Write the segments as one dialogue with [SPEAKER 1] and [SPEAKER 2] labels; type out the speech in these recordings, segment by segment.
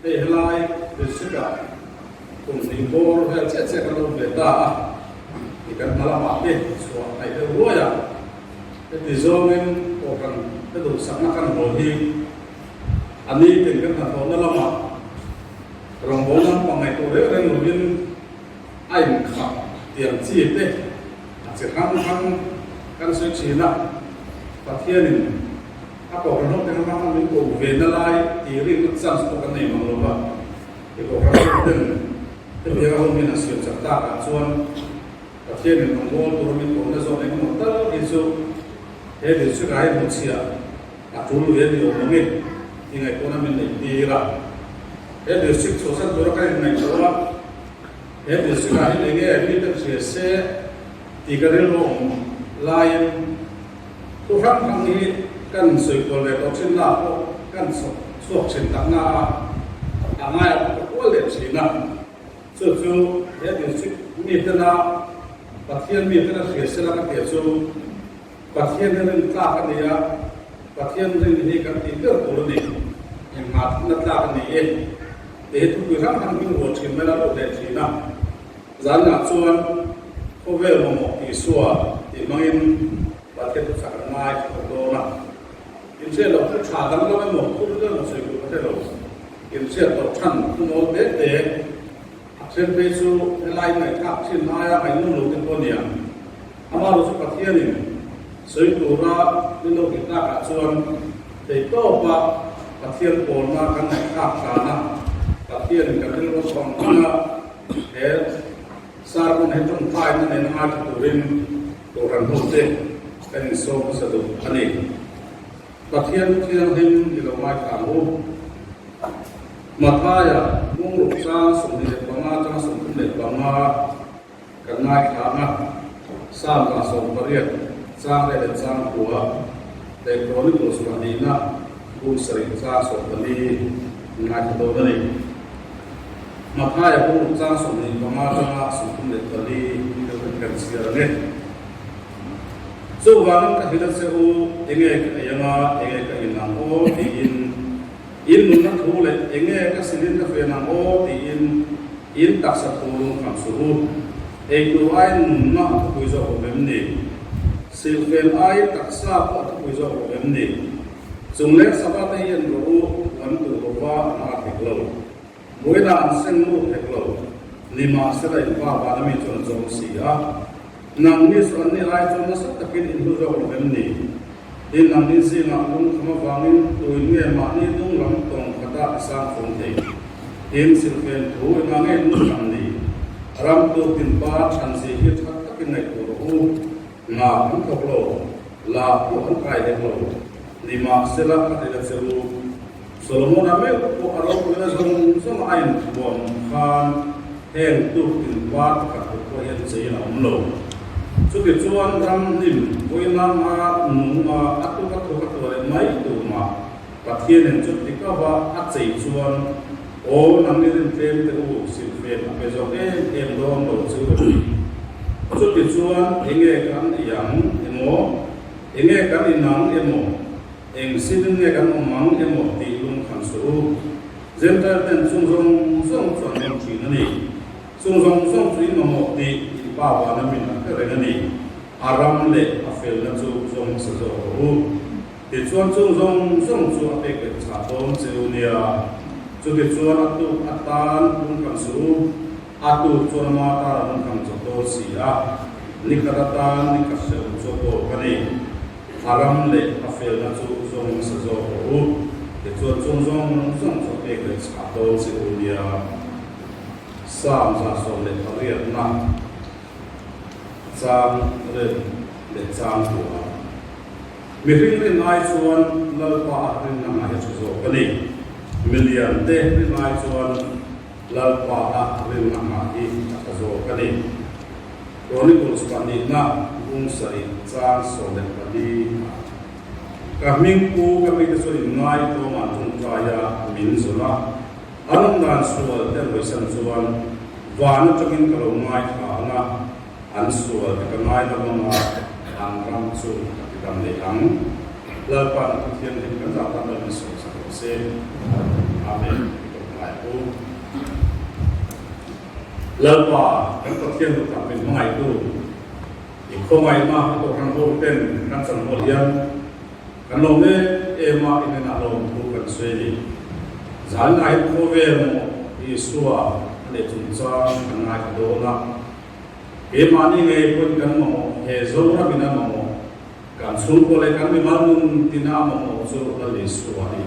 [SPEAKER 1] Hei helai district ah kum hnih bawr vel chiah chiah kan lo ve ta a, i kan hma lamah te chhuah hnaih deuh ruai a, heti zawngin kohhran te duhsakna kan haw hi a nitin kan hnathawhna lamah rawngbawlna lampang ngaihtuah reng reng lovin a inkhap tiang chi te a chi hrang hrang kan sawi thin a, Pathianin A kohhran ho te hmanga min ko ve na lai tih rinna chance pawh kan nei mang lo va, i kohhran ho ten hetianga hun hian a siam chak tak ah chuan Pathian in rawngbâwl tura min kohna zawn engemaw tal hi chu he district ah hian hmuchhiah a tul ve ni awm ang e tih ngaihtuahna min neih tir a. He district chhuahsan tura kan inngaihtuah a, he district ah hian enge mite hria se tih ka rilru awm laiin, Thu hrang hrang hi kan sawi kual ve tawh thin lah pawh kan chhawp chhuak thin tak na a, a ngaia pawh ka kual leh thin a. Chu chu he district mi tena Pathian mi tena hria sela ka tia chu Pathian hi rin tlak a ni a, Pathian rin hi kan tih ber tur a ni, engmah thutna tlak a ni e tih hi thupui hrang hrang hming rual thin mai la lut leh thin a. Zanah chuan khawvel mamawh Isua tih hmangin Pathian thuchak an ngai thla tawh dawn a. Inhriat loh thu tha danglam emaw, thu rilru emaw sawi tur ka hre lo. Inhriat loh than thu mawl te te a then phei chu helai ngaihthlak thin aia ngaihnawm lo te pawh a nia. Amaherawhchu chu Pathianin sawi tura min lo hrilh takah chuan theihtawpa Pathian pawlna kan ngaihthlak tana Pathianin kan rilru a thawng ang a, He sermon hi tawngtaina nen ngaithla turin Kohhran hote kan insawm hmasa duh a ni. Pathian Thianghlim i lo ngaithla ang u. Mathaia bungruk chang 25 atanga 35 kan ngaithla ang a, Psalm ah 18 chang leh leh chang kua leh Chronicles pahnihna bung sarih chang 14 kan ngaithla dawn a ni. Mathaia bung chang 25 atanga 34 kan chhiar ang e. Chuvangin ka hrilh a che u, enge ka ei anga, enge ka in ang aw tiin, in nunna thu leh enge ka silin ka fen ang aw tiin in taksa thu lung kham suh u. Ei tur aiin nunna a thupui zawk lo em ni? Silfen aiin taksa pawh a thupui zawk lo em ni? Chung leng sava te hi an rawh u, an duh lo va, an at hek lo. Buaina an seng lut hek lo. Nimahsela in pa vana mi chuan a zawm si a. Nangni chu anni ai chuan nasa takin in hlu zawk lo em ni? Tin, nangni zingah lungkham avangin tuin nge mahni dung lam tawng khatah i sang fawm thei? Tin, silfen thu engah nge lungkham ni? Ram tur tinpa thanzi hi that takin ngaihtuah rawh u. Nga an thawk lo, la pawh an kai hek lo. Nimahsela ka ti la che u, Solomona meuh pawh a ropuina zawng zawng a inthuam khan heng tuk inpar pakhat kut pawh hian chein a awm lo. Chutichuan ram hnim vawiina nga nung a a tuk a thuk a tuah leh mai tur mah Pathianin chuti kava a chei chuan aw nangni rintlem te u silfen a pe zawk em em dawn lo chu a ti. Chutichuan enge kan ei ang emaw, enge kan inang emaw, Eng silin nge kan awm ang emaw tih lung khan suh u. Gentile ten chung zawng zawng chu an awm thin a ni. Chung zawng zawng chu in mamawh tih in pa vana min a hre reng a ni. A ram leh a felna chu zawng hmasa zawk rawh u. Tichuan chung zawng zawng chu a pek leh chah dawn che u nia. Chutichuan a tuk atan lung khan suh u. A tuk chuan ama tan a lung khan chawp dawn si a. Nikhat atan nikhat hrehawm chu a tawk a ni. A ram leh a felna chu zawng hmasa zawk rawh u. Tichuan chung zawng zawng chu a pek leh chhah dawn che u nia. Psalm 118na chang rem leh chang hua. Mihring rin ai chuan Lalpa a rinna ngai a tha zawk a ni. Milian te rin ai chuan Lalpa a rinna nghah hi a tha zawk a ni. Chronicles pahnihna bung sarih chang 14 ah Ka hming pu ka mite chu inngai tlawmah tawngtaia min zawlh a, an awm dan sual te hawisan chuan van atangin ka lo ngaithla ang a, an sual te ka ngai lo ang a, an ram chu ka ti dam leh ang. Lalpa'n Pathian hlim kan zah tan lo min sawi sak rawh se. Amen. Tawngtai u. Lalpa, kan Pathian duhtak min hmangaihtu, i khawngaihna a kohhran ho ten kan chanhawl hian kan lawm em em a, i hnenah lawmthu kan sawi a ni. Zanlaiin khawvel maw Isua a neih chungchang kan ngaithla dawn a, keimahni ngei pawhin kan mamawh he Zoramin a mamawh Kan chhungkaw leh kan mimal nun tina a mamawh chu Lal Isua a ni.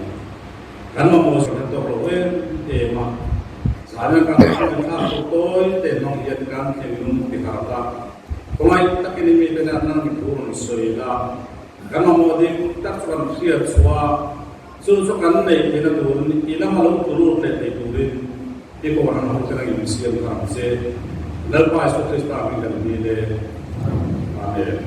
[SPEAKER 1] Kan mamawh chu kan tawk lo em em a. Zana kan thil thlak tur tawi te hmang hian kan thinlung ti harh la, khawngaih takin i mite nen nang i thu rawn sawi la, kan mamawh dik tak chu kan hriat chhuah a, chu chu kan neih theihna turin i lama lo tlu lut leh thei turin i kohhran ho te nang insiam kha ang che. Lalpa Isua Krista hming kan dil e. Amen.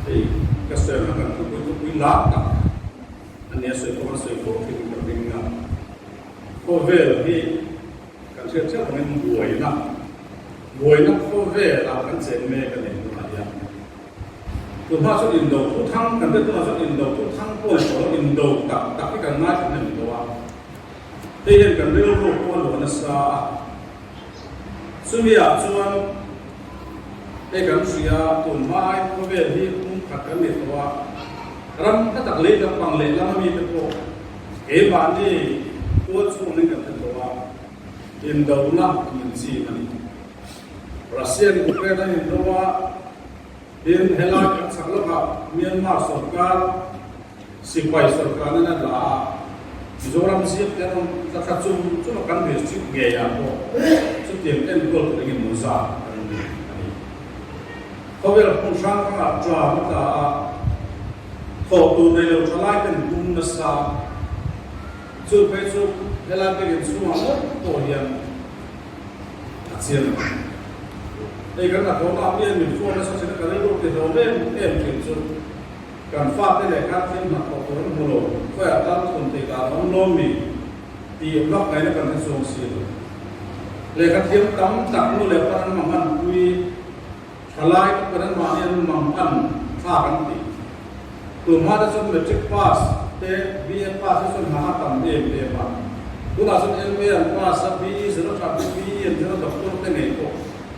[SPEAKER 1] Hei ka sawi ang kan thupui thupui lar tak a nia sawi pawh kan sawi fo thin ka ring a, khawvel hi kan hriat theuh angin buaina buaina khawvelah kan cheng mek a ni tunah hian. Tunhma chuan indo thu thang kan hriat tunah chuan indo thu thang pawh ni tawh lo indo tak tak hi kan ngaithla hnem tawh a. Hei hian kan rilru pawh a luah nasa a, chumiah chuan hei kan hria tun hma ai khawvel hi hmung khat kan ni tawh a, ram hla tak lei lampang leh lama mite pawh keimahni tual chhungin kan hre tawh a, indona min chim a ni. Russia in Ukraine a indo a, tin helai kan chhak lawkah Myanmar sorkar, Sipai sorkarna na la a, Mizoram zir te an awm tla thla chung chung a kan district ngei ah pawh chutiang enkawl tur engemaw zat kan ni a ni. Khawvel hmun hrang hrang ah tram a tla a, thawh tur nei lo thalai ten pum nasa, chu phei chu helai biakinn chhungah ngawt pawh hian a chiang a ni. Hei kan hnathawhna ah mian min phone nasa thin a, ka rilru ti hlawm em em thin chu. Kan fate leh kan thil hnathawh tur an hmu lo, khawiah tal thun theih dan awm lo mi tih vak ngaihna kan hre chuang si lo. Lehkha thiam tam tak nu leh pan an manganpui, thalai te pawn anmahni an mangan thlak an ti. Tun hma te chuan matric pass te BA pass te chuan hna a tam em em a, tunah chuan MA an pass a, BE zir a that te, BE an zir a, doctor te ngei pawh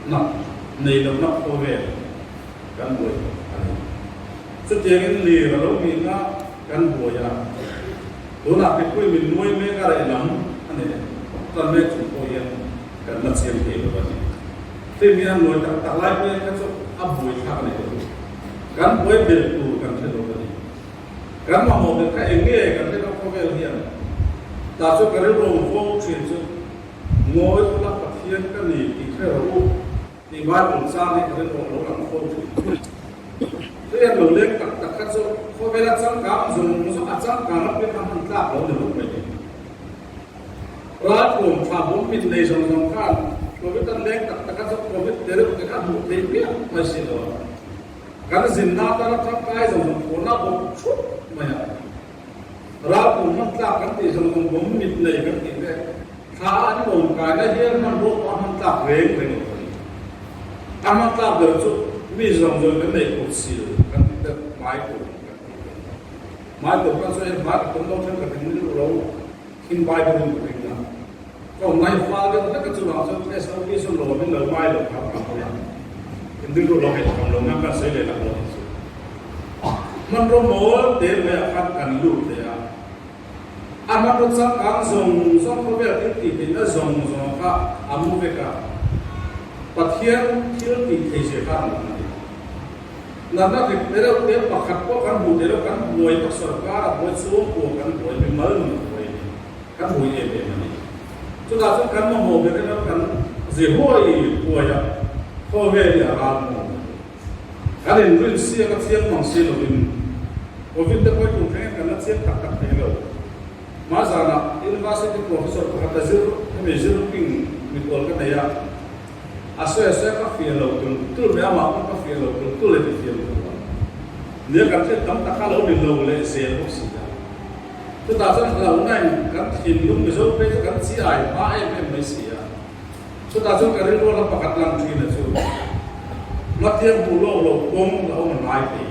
[SPEAKER 1] hna nei lohna khawvel. Kan buai a ni. Chutiangin lir a lo nghing a, kan buai a. Tunah mipui min nuai mek a reh lam a ni leh tan mek chung pawh hian kan la chiang thei lo a ni. Hei mi an nuai tak tak lai pawh hian kha chu a buai thlak a ni lo. Kan buai ber tur kan hre lo a ni. Kan mamawh ber kha eng nge kan hre lo khawvel hian. Tah chu ka rilru fo thin chu ngawi ula Pathian ka ni tih hre rawh u. Tih Bible chang hi ka rilru a lo lang fo thin. Hei an lo leng tak tak kha chu khawvela changkang zawng zawng a changkang ram piah kha hman tlak lo ni bawk mai ni. Ralthuam tha bawm mit nei zawng zawng khan Covid an leng tak tak kha chu Covid te reuh te kha hmuh theih miah mai si lo a. Kan zinna atana tangkai zawng zawng thawnna bawk thup mai a. Ralthuam hman tlak kan tih zawng zawng bawm mit nei kan tih te Thla an lawm kaina hian hmanrua pawh a hman tlak reng reng lo a ni. A hman tlak ber chu mi zawng zawng kan neih kut sil kan tih te hmai tur kan tih te. Hmai tur kan sawi hian hmai ka tum lo then ka ring rilru lo khing bai deuhin ka ring a. Ka awm nai fal deuh hlek a chuvang chuan SOP sawn lawmin lo ngai lo kha ka hawi a. In rilru lo hei tham lo ngang kan sawi leh tak lo tih chu. Hmanraw mawl te maiah khan kan lut leh a. A hmanraw changkang zawng zawng khawvel thil tih theihna zawng zawng kha a mu vek a, Pathian thil tih thei zia kha a lang a ni. Natna rik te reuh te pakhat pawh kan hmuh theih loh, kan buai tak sorkar a buai chhungkua kan buai, mimal nun a buai a ni, kan buai em em a ni. Chutah chuan kan mamawh ber emaw kan zi huai huai a, khawvel hi a ral maw? Kan inrin siak a chiang mang si lovin Covid te pawh i tum thleng in kan la chiang tak tak thei lo. Hma zanah University Professor pakhat a zir hemi zir ping mikual ka nei a, a sawi a sawi a ka fiah lo tul tul mai, amah pawh ka fiah lo tul tul e ti fiam tur a nia kan hriat tam tak kha lo ni lo leh zel bawk si a. Chutah chuan hlauhna in kan thinlung Mizo phei chu kan chi ai hma em em mai si a. Chutah chuan ka rilru la pakhat lang thin a chu Mathiang hmuh lawk lo kawng la awm a ngai thei.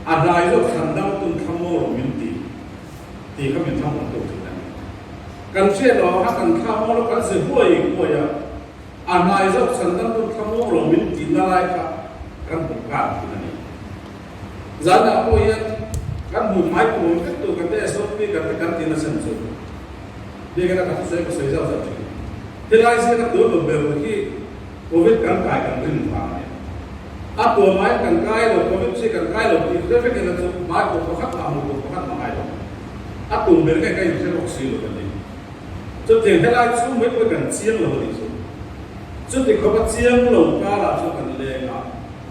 [SPEAKER 1] A hnai zawk thlan dang tun thla maw rawh min ti tih kha min thlamuan tuk thin a ni. Kan hriat loh ang kha kan thla maw lo kan ze huai huai a, a hnai zawk chhan dang tun thla maw rawh min tihna lai kha kan hmu nghal thin a ni. Zanah pawh hian kan hmu hmai puam vek tur kan te SOP kan te kan tihna chhan chu biakina ka thusawi ka sawi zauh zauh thin. Helai zinga tun lo ber hi Covid kan kai kan rin vang a ni. A tuam aiin kan kai lo, Covid hri kan kai lo tih hre vek ila chu hmai pawh pakhat mah hmuh tur pakhat mah ngai lo. A tum ber nge ka inhre bawk si lo ka ti. Chutiang helai chhung mai pawh hi kan chiang lo a nih chu. Chuti khawp a chiang lo karah chuan kan leng a,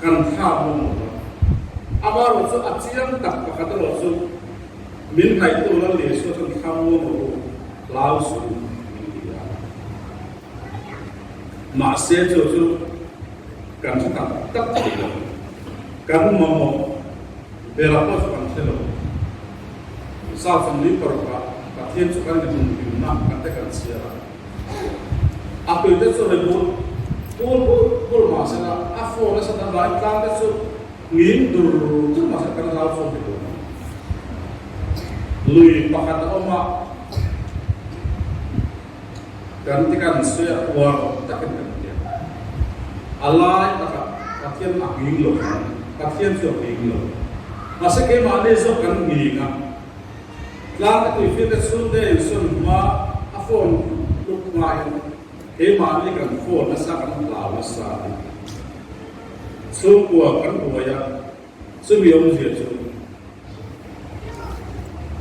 [SPEAKER 1] kan thlak bawk lo va. Amaherawh chu a chiang tak pakhat erawh chu min hnaihtu Lal Isua chuan thlamuang rawh u, hlau suh u min ti a. Mahse chu chu kan hre tak tak thei lo. Kan mamawh bera pawh chu kan hre lo. South Sangli parukah Pathian chu kan inhumhimna kan te kan chhiar a. A tuite chu ri bul bul bul bul mahsela a phone nasa ta vai tlang te chu nging dur dur mahse kan hlau chhuak thei lo. Lui pakhat a awm a. Kan ti kan sawi a, uar takin kan ti a. A lai takah Pathian a nghing lo ang, Pathian chu a nghing lo. Mahse keimahni zawk kan nghing a, tlang ka tuifir te chhungte insawn hma a phone tluk hma hian keimahni kan phone nasa kan hlau nasa a ni. Chhungkua kan buai a, chumi awmzia chu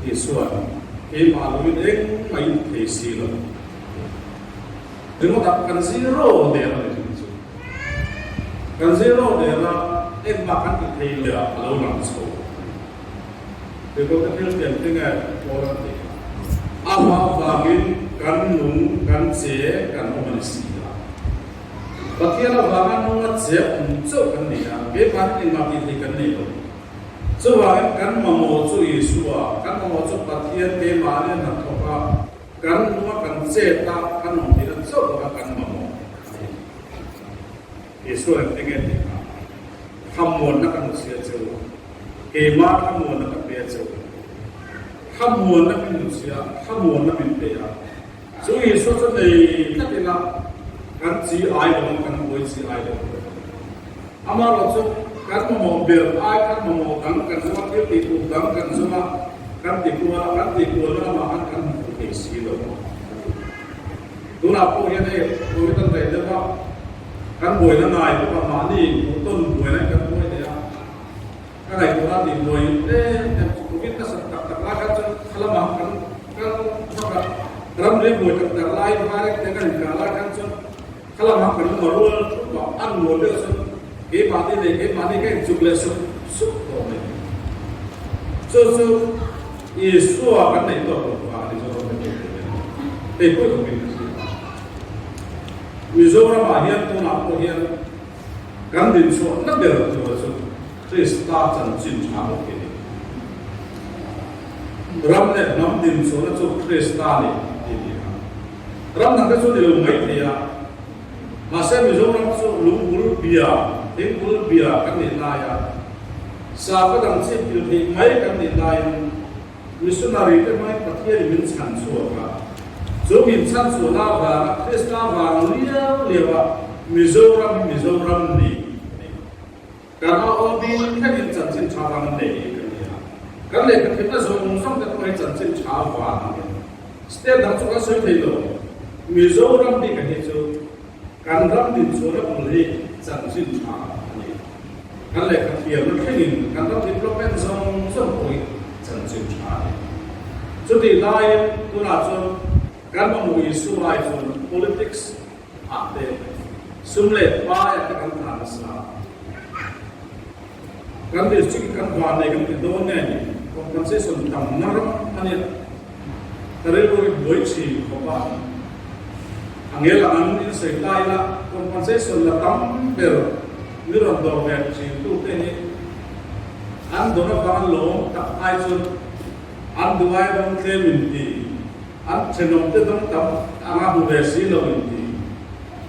[SPEAKER 1] Isua'n keimah lovin engmah in thei si lo. Ringawt ah kan zero der a ni thin chu. Kan zero der a, engmah kan ti thei lo a lo lang chho a ni. Ringawt te thil pian te nge pawl an tih kha. Amah vangin kan nung, kan che, kan awm a ni si a. Pathian avanga nunga che awm chauh kan ni a, keimahni engmah tih thei kan nei lo. Chuvangin kan mamawh chu Isua, kan mamawh chu Pathian keimahni a hnathawk a, kan hnunga kan chet a, kan awm tihna chauh bawka kan mamawh a ni. Isua engti nge tih kha? Thlamuanna ka hnuchhia che u, keimah thlamuanna ka pe a che u. Thlamuanna min hnuchhia, thlamuanna min pe a. Chu Isua chu nei tlat ila kan chi ai lo ang, kan buai chi ai lo ang. Amaherawh chu kan mamawh ber ai khan mamawh dang kan zawng a, thil tih tur dang kan zawng a, kan ti kual a, kan tih kualna lamah khan kan hmu thei si lo. Tunah pawh hian hei Covid an rei deuh a, kan buaina ngai bawk a, mahni inhmuhtawn buaina in kan buai leh a. Ka ngaihtuahna tih buai em em chu Covid nasa tak tak lai khan chuan khalamah kan kal vak a, ramri buai tak tak lai virek te kan inkah lai khan chuan khalamah kan lung a rual thup a, an nuam deuh chuan keimahni leh keimahni ka inchuk leh sup sup tawh mai. Chu chu Isua kan neih tawk loh vang a ni Zoram te pawh hian hei pawi khawpin ka hria a. Mizoramah hian tunah pawh hian Kan dinchhuahna ber tur chu Krista chanchin tha bawk hi a ni. Ram leh hnam dinchhuahna chu Krista ni tih a ni a. Ram dangte chu ni lo mai thei a, mahse Mizoram chu lungbul bia, thingbul bia kan nih laia sakhaw dang chip pil theih mai kan nih laiin, Missionary te hmangin Pathianin min chhan chhuak a, chu min chhan chhuahna avanga Krista vang liau liau a Mizoram hi Mizoram ni a ni. Kan AOB thlengin chanchin tha vang an nei hi kan ni a, kan lehkha thimna zawng zawng te pawh hi chanchin tha vang a ni. State dang chu kan sawi thei lo, Mizoram bik a hi chu kan ram dinchhuahna bul hi chanchin tha a ni. Kan lehkha thiamna thlengin kan ram development zawng zawng pawh hi chanchin tha a ni. Chutih laiin tunah chuan kan mamawh Isua ai chuan politics ah te sum leh pai ah te kan tlan nasa a. Kan district kan van nei kan ti dawn nge ni compensation tamna ram a nia. Ka rilru hi buai thin khawp a. A ngel ang an insawi ta ila compensation la tam ber mi rawn dawr ve thin tu te hi an dawr avang an lawm tak ai chuan an duh ai dawng tlem in ti, an thenawm te dawng tam anga hmu ve si lo in ti.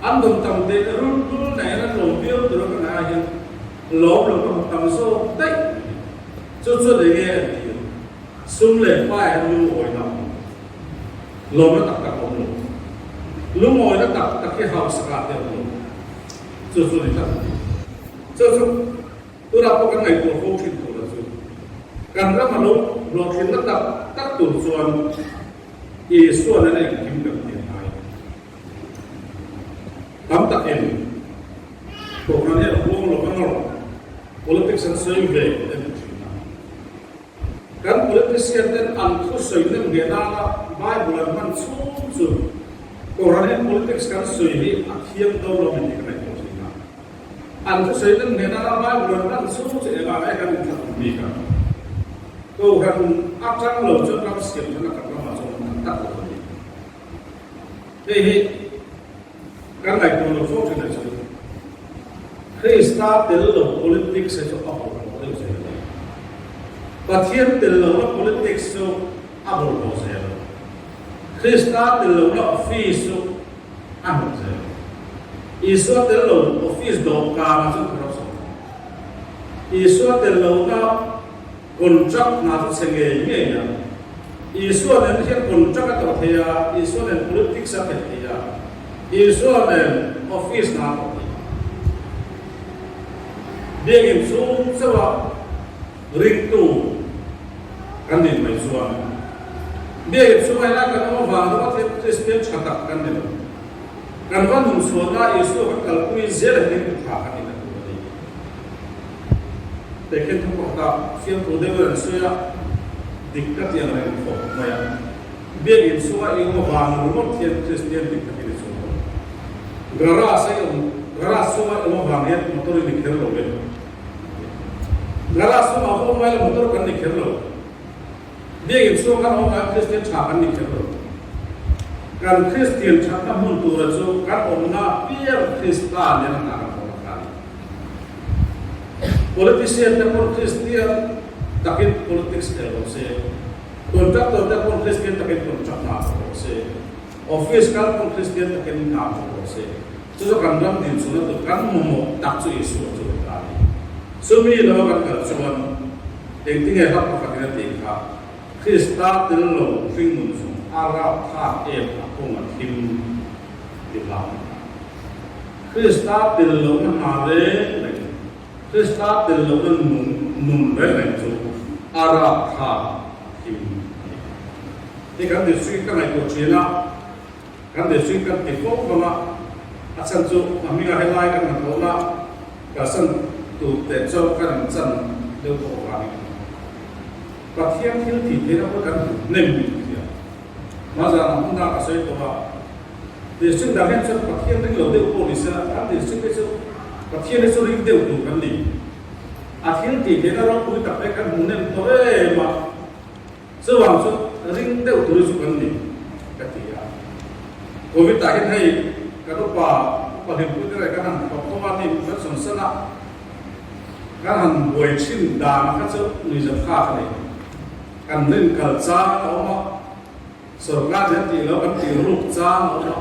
[SPEAKER 1] An dawn tam te rul rul nei an lawm viau tur a ka ngaih ai hian lawm lo ka hmu tam zawk daih. Chu chuan eng nge a entir? Sum leh pai hian lungawina a awm lo. Lawmna tak tak a awm lo. Lungawina tak tak hi hausakah te a awm lo. Chu chu ni tlat a ni. Chu chu tunah pawh kan ngaihtuah fo thin tur a chu. Kan ram a lo hlawhtlinna tak tak tur chuan Isua nena engkim kan ti a ngai. Tam takin Kohhran hian a huang lo va nawr politics an sawi ve em thin a. Kan politician ten an thusawi nem nge nana Bible an hman chhung chu Kohhran hian politics kan sawi hi a thiam do lo min tih ka ngaihtuah thin a. An thusawi nem nge nana Bible an hman chhung chu engah nge kan inthlak duh bik ang? Kohhran atang lo chuan ram siam thana kan ramah chuan an tak lo a ni. Hei hi kan ngaihtuah lo fo thin a chu. Krista tel lo politics hi chu a bawlhhlawh deuh zel a ni. Pathian tel lohna politics chu a bawlhhlawh zel. Krista tel lohna office chu a hnawk zel. Isua tel lo office dawhkanah chuan corruption a awm. Isua tel lohna Contract hna chu chhe ngei ngei a. Isua nen hian contract a tawh thei a, Isua nen politics a khelh thei a, Isua nen office hna a tawh thei a. Biakinn chhung chauha ringtu kan nih mai chuan Biakinn chhunga helai kan awm avang ringawt hian Kristian tha tak kan ni lo. Kan va nunchhuahna Isua kan kalpui zel a ringtu tha kan ni ta tur a ni. Tehkhen thu pakhatah fiamthu deuhin an sawi a, dik ka ti ang reng khawp mai a. Biakinn chhunga i awm avang ringawt hian Kristian dik tak i ni chuang lo. Garage a i awm, garage chhunga i awm avang hian motor i ni kher lo e. Garage chhungah va awm mai la motor kan ni kher lo. Biakinn chhung kan awm lai Kristian tha kan ni kher lo. Kan Kristian thatna hmun tura chu kan awmna piang Krista nena hna kan thawk a kha a ni. Politician te pawn Kristian takin politics el rawh se, contractor te pawn Kristian takin contract hna thawk rawh se, office kal pawn Kristian takin hna thawk rawh se. Chu chu kan ram dinchhunna tur kan mamawh tak chu Isua chu a ta a ni. Chumi lova kan kal chuan engtinge hla pakhatin a tih kha, Krista tel lo hringnun chung a rapthlak em a kawng a thim ti hla a ni kha. Krista tel lohna hna reng reng, Krista tel lohna nun nun reng reng chu a rapthlak a thim a ni. Hei kan district ka ngaihtuah thin a. Kan district kan ti fo vang a, a chhan chu a hminga helai kan hnathawhna kalsan tur teh chauh kan inchan deuh tawh avangin Pathian thil tih theihna pawh kan hmu hnem min ti a. Hmazan a hmun ah ka sawi tawh a, district dang hian chuan Pathian ring lo deuh pawh ni se la, kan district hi chu Pathian hi chu ring deuh tur kan ni. A thil tih theihna ropui tak te kan hmu hnem tawh em a. Chuvang chu ring deuh tur hi chu kan ni ka ti a. Covid ah hian hei kan upa upa hlimpui te leh kan han thawk thawk a ni kan sawn san a, kan han buai thin dan kha chu nuihzat thlak a ni. Kan rin kal chang a awm a, sorkar hian tih loh kan tih ruk chang a awm a,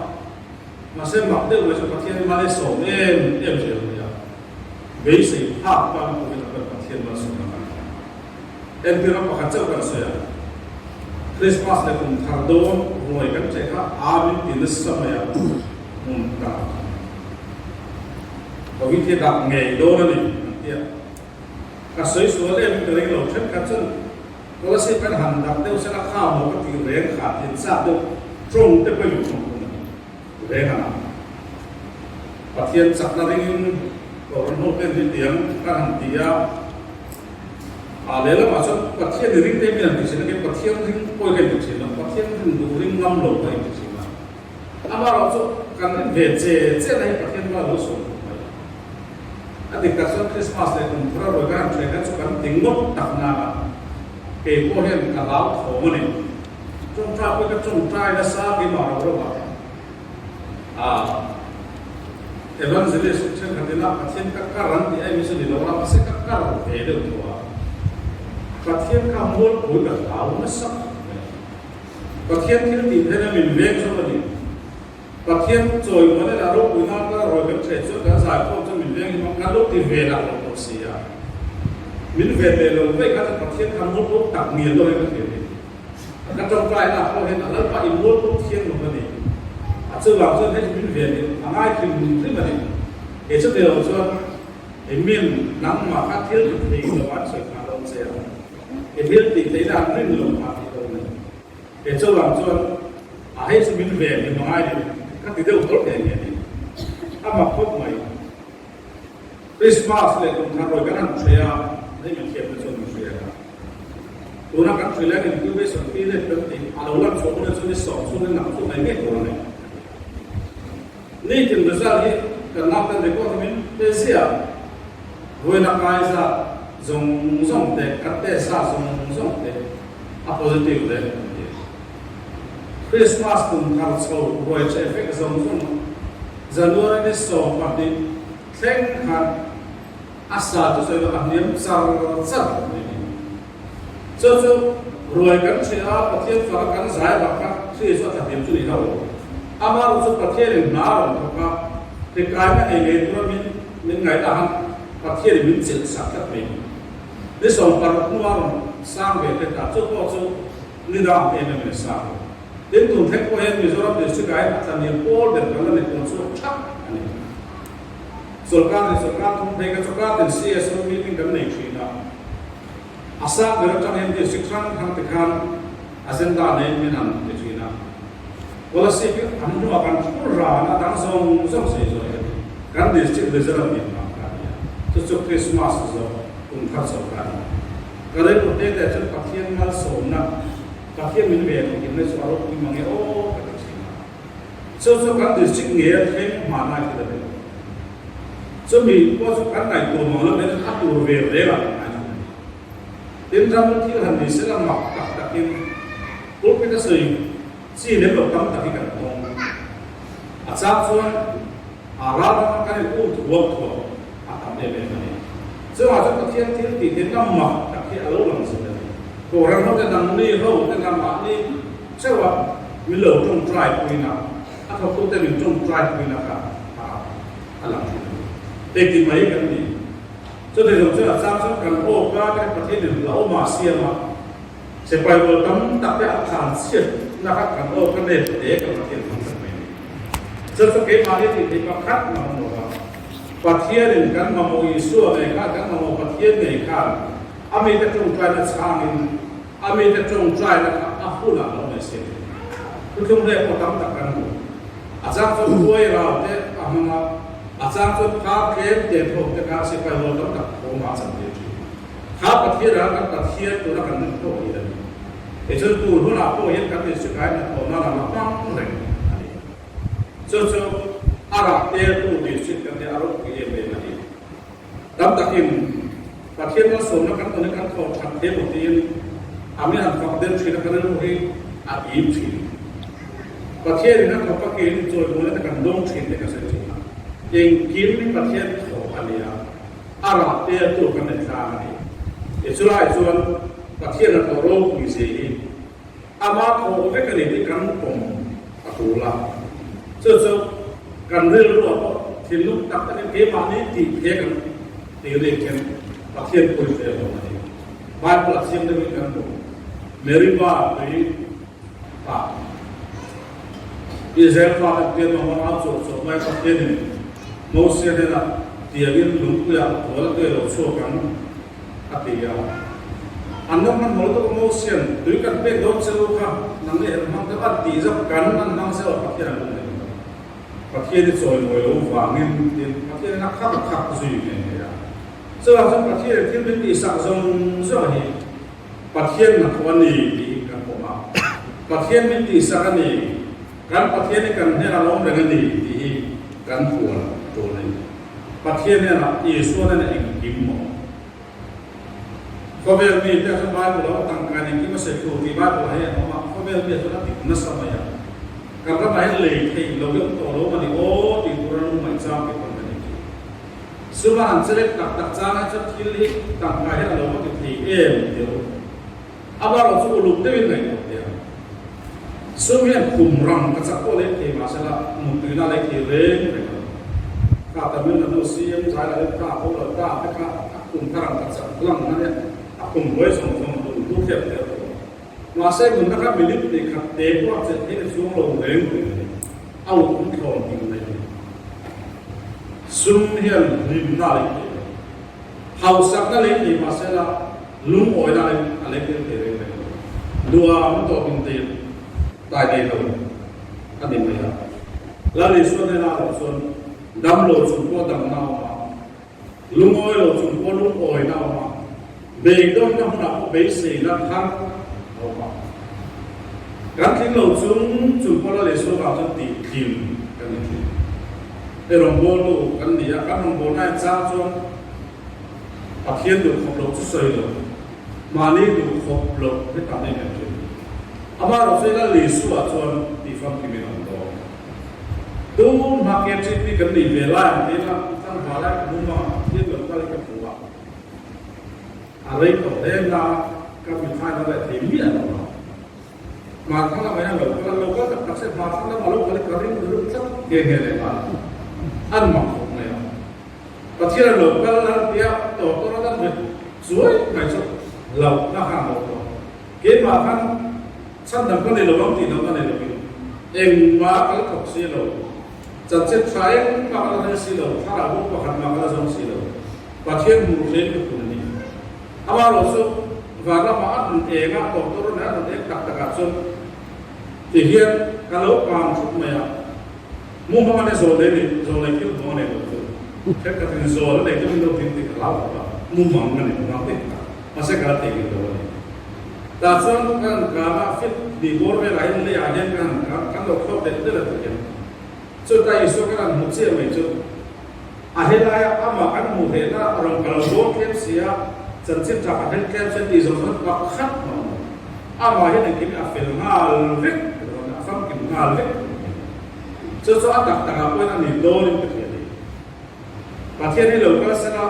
[SPEAKER 1] mahse mak deuh mai chu Pathian malsawm em em zel mai a, beisei phak bak pawhin a kan Pathian malsawmna kan hmu. Entirna pakhat chauh kan sawi a, Krismas leh kum thar dawn ruai kan ṭeh kha Amin ti nasa mai a, hmun ka ah khan Covid hi dak ngei dawn a ni an ti a, ka sawi sual em in ka ring lo, thenkhat chuan Kolasib kan han dak deuh sela kha maw ka ti reng kha ti chak deuh tawng te pawhin tawng hun a ni reng a na. Pathian chakna ringin Kohhran ho ten hi tiang kan han ti a. A lehlamah chuan Pathian i ring em in an ti thin a, kei Pathian ring pawi ka inti thin lo, Pathian rin duh ring ngam lo ka inti thin a. Amaherawh chu kan rin ve che che na hi Pathian hma lo sawi khawp mai. A dik tak chuan Christmas leh kum thar a rawi kan han ṭhen kha chu kan ti ngawt tak nana kei pawh hian ka hlau thawm a ni. Ṭawngṭai pawh hi ka ṭawngṭai nasa keimah ro ro ah. A Evangelist thenkhat ina Pathian ka kar an tih aimi chu ni lo a, mahse ka kar ve deuh tawh a. Pathian kha mualpui ka hlau nasa khawp mai. Pathian thil tih theihna min veng zawk a ni. Pathian chawi muan ila ropui nan ka rawi kan ṭheh chuan kan zaikhawm chuan min veng hlim ang, kan lo ti ve lah lo tawh si a. Min ven leh lo vek a, chuan Pathian kha mualpho tak ngial lo in ka hria ni. Ka tawngtai na pawh hian a Lalpa in mualpho thiang lo a ni. A chuvang chuan hei chu min ven in a ngai hrim hrim a ni. Kei chuti lo chuan i min nangmah kha thil ti thei lo an sawi phah dawn che a, i thil tih theihna an rin lo phah tih dawn a ni. Kei chuvang chuan a hei chu min ven in a ngai ni ka ti deuh hlawl nghe nghe a ni. A mak khawp mai. Christmas leh kum thar rawi kan han hre a, hei mi thiamna chuan min hria a. Tuna kan hrilh hian incubation period kan tih a lo lan chhuah hunah chuan ni sawm chhungin nak chu mai ngei tur a nei. Nitin result hi kan lak dan record hi min pe ziah. Vawiin a kai zat zawng zawng te, kan test zat zawng zawng te a positive leh kan ti. Christmas kum thar chho ruai che vek zawng zawng January ni 20 thleng khan a sa chu sawi lo a hniam char char mai a ni. Chu chu ruai kan ṭheh a, Pathian faka kan zai vak kha hri chu a tla hniam chu ni lo. Amaherawh chu Pathianin hna a rawn thawk a, hrikaina ei ngei tura min min ngaihna han Pathianin min chilh sak tlat mai a ni. Ni 16 hnua rawn sang ve hret a, chu pawh chu ni dang em em in a sang lo. Tin, tun thleng pawh hian Mizoram District ah hian a tlaniam pawl ber kan la ni tawn chhuak thak a ni. Sawrkar leh sawrkar thum phei kha chawkar tin CSO meeting kan nei thin a, a sang ber atang hian district hrang hrang te khan agenda neiin min han ti thin a. Policy hi an hnuah kan thur ran a dang zawng zawng sei zawh hi kan district result a nih vang kha a ni a, chu chu Christmas zawh kum thar chho kha a ni. Ka rilru te te chuan Pathian malsawmna Pathian min ve thawk in chu a ropui mang e aw ka ti thin a. Chu chu kan district nge a thleng hmanlai thil a ni lo. Chumi pawh chu kan ngaihtuah mang lo men a tur ve reng a kan ngai thin a ni. Tin ram thil han ni sela mak tak takin pulpit a sawi chi lem lo tam tak hi kan tawng. A chang chuan a ral rama kan in um thuam thuam a tam em em a ni. Chuvang chuan Pathian thil tih te na mak tak hi a lo lang zet a ni. Kohhran ho te nangni ho te na mahni theuh a min lo tawngtai puina, a thawktu te min tawngtai puina kha a a lang thin a ni. Engti mai kan ni. Chutih zawng chuan a chang chuan kan aw ka te kha Pathian in hlauhawm a siam a, Sipai rual tam tak te a tlan chhiat na kha kan aw ka nep te ka Pathian hmang tak mai a ni. Chu chu keimahni tih theih pakhat mah awm lo va, Pathianin kan mamawh Isua ngei khan, kan mamawh Pathian ngei khan a mite tawngtaina chhangin a mite tawngtaina kha a hunah lo mai se. Thuthlung hleh pawh tam tak kan hmu. A chang chuan khuai rau te a hmang a, a chang chuan phar tlem te thawk te kha sipai rual tam tak thawm ah a chantir thin. Kha Pathian ah kan Pathian tuna kan rin pawh hi a ni. Tichuan tun hunah pawh hian kan insikai hnathawhna lam a hmang reng a ni. Chu chu a rah teltu district kan nia a ropui em em a ni. Tam takin Pathian malsawmna kan tawn hi kan thawh that hle maw tiin a mi han fak deuh thin a kan rilru hi a im thin. Pathianin a thawk a kein chawimawina te kan dawng thin te ka sawi thin a. Engkim hi Pathian thawh a nia. A rah te a tur kan nei tlang a ni. Ti chulai chuan Pathian a thawh ropui zia hi ama thawh vek a ni tih kan pawm a tul a. Chu chu kan rilru ah pawh thinlung tak takin keimahni tih the kan ti rik hian Pathian pawi hle hlawm a ni. Bible ah chiang deuhin kan hmu. Meribah tui ah Israel fate pian mahmawr au chawh chawh mai Pathianin Mosia hnenah tiangin lungpuiah tual tui a lo chhuak ang a ti a. An lo hman mawl tawk a Mosia'n tui kan pek dawn che u kha nang leh an hmang deuh a tih zawk kan an hmang zeuh a Pathian an lung leh lo. Pathian i chawimawi lo vangin tiin Pathianin a khak khak zui nghe nghe a. Chuvang chuan Pathianin thil min tihsak zawng zawng hi Pathian hnathawh a ni tiin kan pawm a. Pathian min tihsak a ni. Kan Pathian hi kan hnenah lo awm reng a ni tih hi kan hual tul a ni. Pathian hnenah Isua hnenah engkim maw? Khawvel mite chuan Bible a awm tangkain engkim a sawi thu tih Bible ah hian a awm a, khawvel mi chuan a dik nasa mai a. Kan ramah hian lei theih lo hi awm tawh lo a ni aw tih tura lungngaih chang tih pawn ka nei thin. Suma han chelek tak tak chang hi chuan thil hi tangkai hian a lo va ti thei em tih a awm. Amaherawh chu uluk deuhin ngaihtuah teh ang. Sum hian khum rang ka chak pawh lei thei mahse la muttuina lei thei reng reng lo. Kha Tamil Nadu CM zai la leh kha a boral ta te kha a. kum thar ang ka chak lang a nia, a kum buai zawng zawng a lung hlu thlep thlep tawh a. Mahse nunna kha minute hnih khat te pawh a chelh theih na chuang lo reng reng a ni. A ut um thlawn ding mai a ni. Sum hian hlimna a lei thei lo. Hausakna lei thei mahse la lungawina a lei tel thei reng reng lo. Nuam tawp in tir tai nei lo a ni mai a. Lal Isua hnena a rawh chuan damlo chung pawh damna a awm a, lungawi lo chung pawh lungawina a awm a, beidawnna hmunah pawh beiseina thar a awm a. Kan tling lo chung chung pawh Lal Isua vang chuan tih tling kan ni thin. Hei rawngbawltu kan ni a, kan rawngbawlna hian chang chuan Pathian duh khawp loh chu sawi lo, mahni duh khawp loh hi tam em em thin. Amaherawhchu Lal Isua chuan tih famkim in a awm dawn. Tun hma KTP kan nei ve lai ang tiin a tlangval lai ka hmu a, Pathian lo kal hi ka hmu a, a rei tawh hle na ka mithain a reh thei miah lo a. Hmarthlang lamah hian lo kal a, lo kal tak tak se hmarthlang lamah lo kal hi ka ring rilru tlat nghe nghe leh nghal an mak khawp mai a. Pathian a lo kal an tia tawr tawr a lan ve chuai mai chu hlauhna khan a lo tawh. Keimah khan chhandam ka nei lo ang tih lohna nei lovin engmah ka la thawk si lo, chanchin tha engmah ka la hre si lo, thlarau bawk pakhat mah ka la zawng si lo, Pathian hmuh hlein ka phun a ni. Amaherawh chu van lamah a rawn eng a, tawrtawr a rawn eng tak takah chuan ti hian ka lo kang thut mai a, mu hmang a ni zawl nei ni, zawl nei thil hmang a nei lo chu thenkhatin zawl a nei chu min lo ding tih ka hlau khawp a, mu mang a ni, mu mang dik tak, mahse ka la theihnghilh lo a ni. Tah chuan ka han kang a, fit hnih bawr velah hian leiah hian ka han kang, kan lo thlawk delh delh a ti hian chuta Isua kan han hmu chiah mai chu. A helaia amah kan hmuh theihna a rawn kal dawn tlem si a, chanchin tha ka hel tlem sen tih zawng chuan pakhat mah awm lo. Amah hian engkim hi a fel nghal vek dawn a, a famkim nghal vek dawn a ni. Chu chu a tak takah pawhin a ni dawnin ka hria a ni. Pathian hi lo kal sela,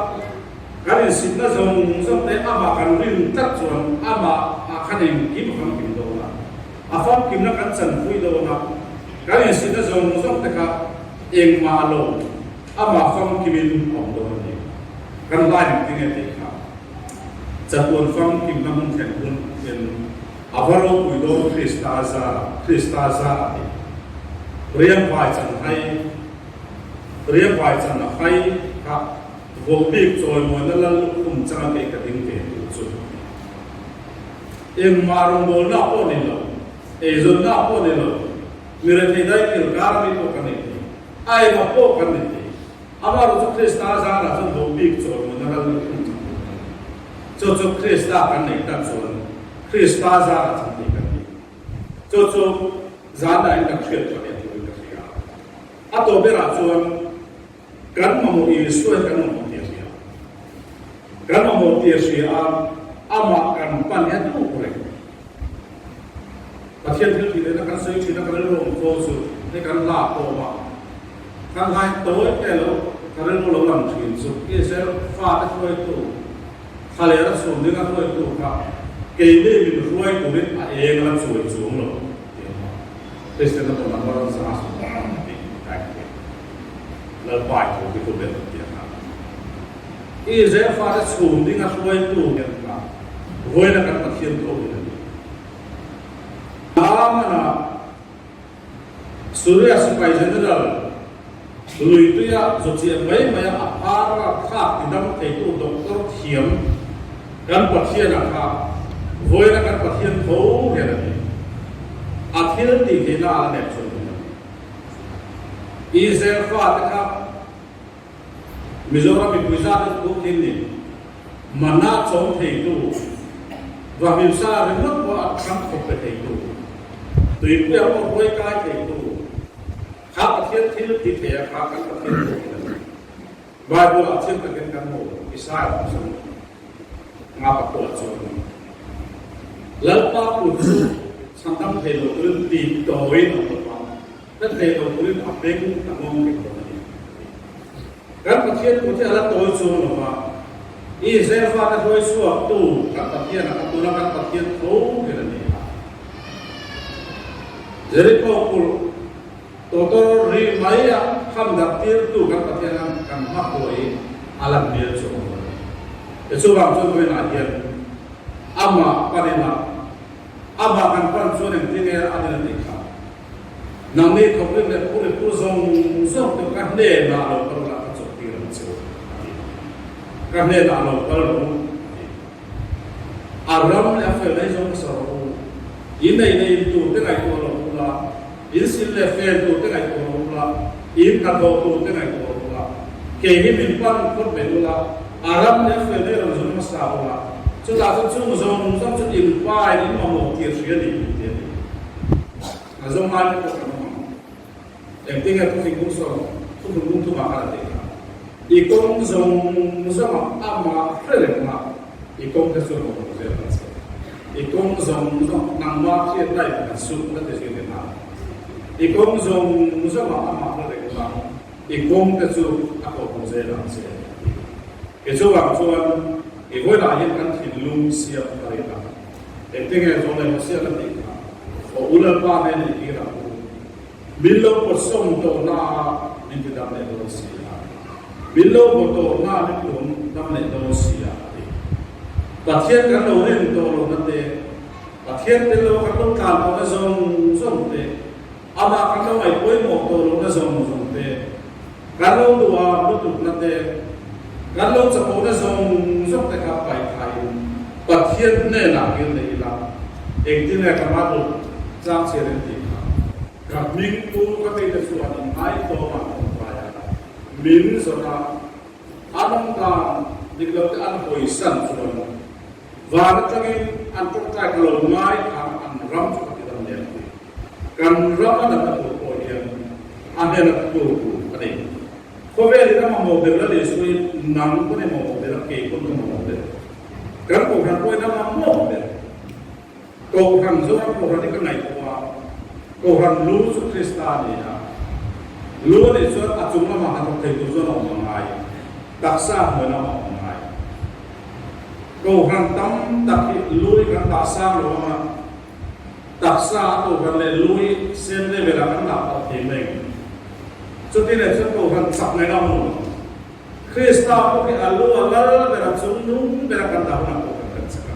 [SPEAKER 1] kan insitna zawng zawng te amah kan rin tlat chuan amah ah khan engkim a famkim dawn a. A famkimna kan chanpui dawn a, kan insitna zawng zawng te kha engmah lo amah famkimin a awm dawn a ni. Kan line engtin nge tih kha chatuan famkimna hmun thlen hun in a va ropui dawn Krista zar Krista zar a ti. Riangvai chan hai Riangvai chan a hai kha vohbik chawimawina lal lukhum changa kei ka ding ve tur chu. Engmah rawngbawlna pawh ni lo, eizawnna pawh ni lo, mi rethei dai thil kar ami pawh kan nei thei, a engah pawh kan nei thei. Amaherawh chu Krista zarah chuan bo bik chawlmawna ral luh thung chak tur kan ni. Chu chu Krista kan neih tak chuan Krista zarah chuan tih kan ni. Chu chu zanah in kan hriat tha leh turin ka hria. A tawp berah chuan Kan mamawh Isua hi kan mamawh tih a hria. Kan mamawh tih a hria a, amah kan pan hi a duh reng. Pathian thil tih lehna kan sawi thin a, kan rilru awm fo chu hei kan hla pawm a, kan hla hi tawi te lo ka rilru lo lang thin chu Israel fate hruaitu, thlalera chhum dinga hruaitu kha keini min hruai turin a eng la chuai chuang lo tih a awm a. Kristian na pawh number 100 tih a inhriat. Lalpa i thu hi thu ber tih a hna. Israel fate chhum dinga hruaitu hian kha vawiina kan Pathian tho hi a ni. Naaman-a Suria sipai general luituia zawchiah mai maia a phar a thlak tidam theitu doctor thiam kan Pathian-a kha vawiina kan Pathian tho hian a ni. A thil tih theihna a la nep chuan a ni. Israel fate kha Mizoram mipui zat an kut thin ni. Mana chawm theitu, vahmimsa ringawt pawh a thlang khawp pe theitu, tuipuia pawh hruai kai theitu kha Pathian thil ti thei a kha kan Pathian pawh hi a ni. Bible ah thil takin kan hmu, Isaiah hmasa nga pakua chuan Lalpa kut chu chhandam thei lo turin tih tawiin a awm lo va. Ka thei lo turin a beng a ngawng thei dawn a ni. Kan Pathian kut hi a la tawi chuang lo va, Israel fate hruai chhuaktu kan Pathian a ka tuna kan Pathian tho ber a ni a. Jeriko kulh tawtawr ri mai a kham darh tirtu kan Pathian an kan hma huai a lan hmel chuang lo a ni. Chuvang chuan vawiinah hian amah panin a, amah kan pan chuan engtin nge a din a tih kha. Nangni thawkrim leh phur i phur zawng zawng te ka hnenah lo kal ula ka chawptir ang che u a ti. Ka hnenah lo kal rawh u a ti. A ram leh a fel mai zawng ka sawi rawh u. In ei leh in tur te ngaihtuah lo ula, in sil leh fel tur te ngaihtuah lo ula, in hnathawh tur te ngaihtuah lo ula, kei hi min pan phawt mai ula, a ram leh a fel mai rawn zawng hmasa ula, chutah chuan chung zawng zawng chu in pain in mamawh tir hria ni min ti a ni. A zawng lai te pawh kan awm ang. Engtin nge thufing bung sawn thufing bung thumah khan a tih kha? I kawng zawng zawngah amah hre reng a, i kawng te chu a kawng zel ang che. I kawng zawng zawng nangmah hriat lai pakhat suh la ti zui leh nghal. I kawng zawng zawngah amah hre reng a, i kawng te chu a kawng zel ang che a ti. Kei chuvang chuan i vawilah hian kan thinlung siam a rin a. Engtin nge zawn emaw siam a tih kha? Aw u Lalpa hnena i kir ang u. Min lo pawtsawm tawhna a min ti dam leh dawn si a. Min lo vaw tawhna a min tuam dam leh dawn si a, a ti. Pathian kan lo rin tawh lohna te, Pathian tel lo kan lo tlan tawhna zawng zawng te, Amah kan lo ngaih pawimawh tawh lohna zawng zawng te, kan lo duham lutukna te, kan lo chapona zawng zawng te kha paihthaiin Pathian hnenah kir leh ila, engtin nge ka Bible chang chhiar em tih kha. Ka hming pu ka mite chuan in ngaitawm ah tawngtai a, min zawt a, an awm dan dik lo te an hawisan chuan van atangin an tawngtai ka lo ngaithla an ram chu ka ti dam leh ang tih. Kan ram a natna tur pawh hian a hnena tur tur a nei. Khawvelin a mamawh ber la leh suin nang pawn i mamawh ber a, kei pawn ka mamawh ber. Kan kohhran pawhin a mamawh ber. Kohhran Zoram kohhran hi ka ngaihtuah a, kohhran lu chu Krista a ni a. Lu a nih chuan a chung lamah hnathawk thei tur chuan a awm a ngai, taksa hnuai lamah a awm a ngai. Kohhran tam tak hi lu hi kan dah sang lo ang a. Taksa a kohhran leh lui same level ah kan dah palh thei mai. Chuti leh chuan kohhran chak ngaih a awm lo. Krista pawh hi a lu a lal ber a chung nung ber a kan dah hunah kohhran kan chak a.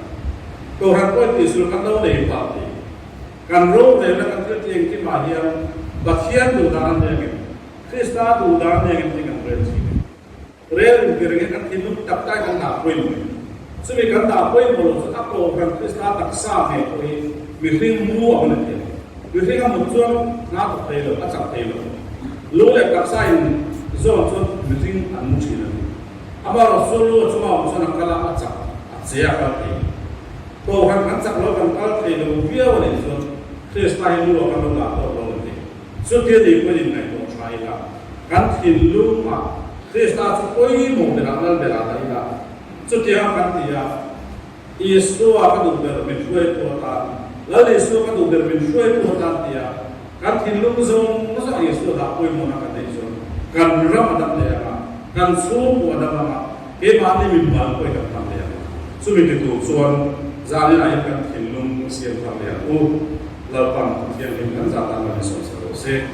[SPEAKER 1] Kohhran pawhin tihsul kan lo nei palh thei. Kan rorelna kan thil tih engkimah hian Pathian duh dan a ni angin Krista duh dan a ni angin tih kan rel thin. Rel in tir engin kan thinlung tak tak kan dah pawimawh in. Chumi kan dah pawimawh loh chuan a kohhran Krista taksa ngei pawh hi mihring mu a hman a ti a. Mihring a mut chuan hna thawk thei lo, a chak thei lo. Lu leh taksa in zawn chuan mihring an mu thin a ni. Amaherawhchu lu a chunga awm chuan a kal a, a chak, a che a kal thei. Kohhran kan chak lo, kan kal thei lo viau a nih chuan Krista hi lu ah kan lo dah tawk lo a ti. Chutia ni pawhin inngaihtuah tha ila, kan thinlungah Krista chu pawimawh berah lal berah dah ila, chutiang kan ti a, Isua ka duh ber min hruaitu atan, Lal Isua ka duh ber min hruaitu atan ti a, kan thinlung zawng zawng Isua dah pawimawhna kan neih chuan kan ram a dam leh ang a, kan chhungkua a dam ang a, keimahni min bal pawhin kan dam leh ang a. Chumi ti tur chuan zaninah hian kan thinlung siam thar leh ang u. Lalpan Pathian hlim kan zah tan kan insawi chhe lo se.